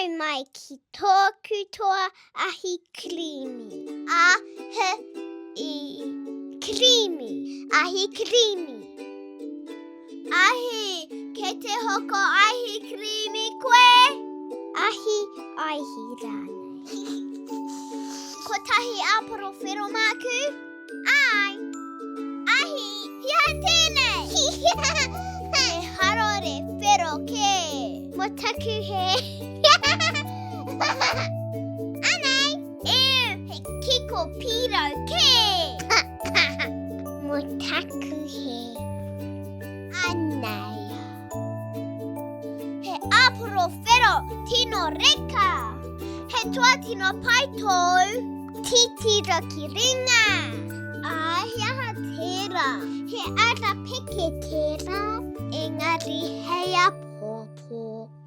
Nau mai ki tōku toa ahi kirīmi. A, H, I, kirīmi, ahi kirīmi. Ahi, kei te hoko ahi kirīmi koe? Ahi, aihi rānei. Kotahi āporo whero māku? Āe! Ahi, he aha tēnei? He harore whero kē. Mo taku he. Anei! Ew, he kiko pīrau kē. Mo taku he. Anei. He āporo whero tino reka. He toa tino pai tōu. Titiro ki runga. Ā, he aha tērā? He ara peke tērā, engari hei apōpō.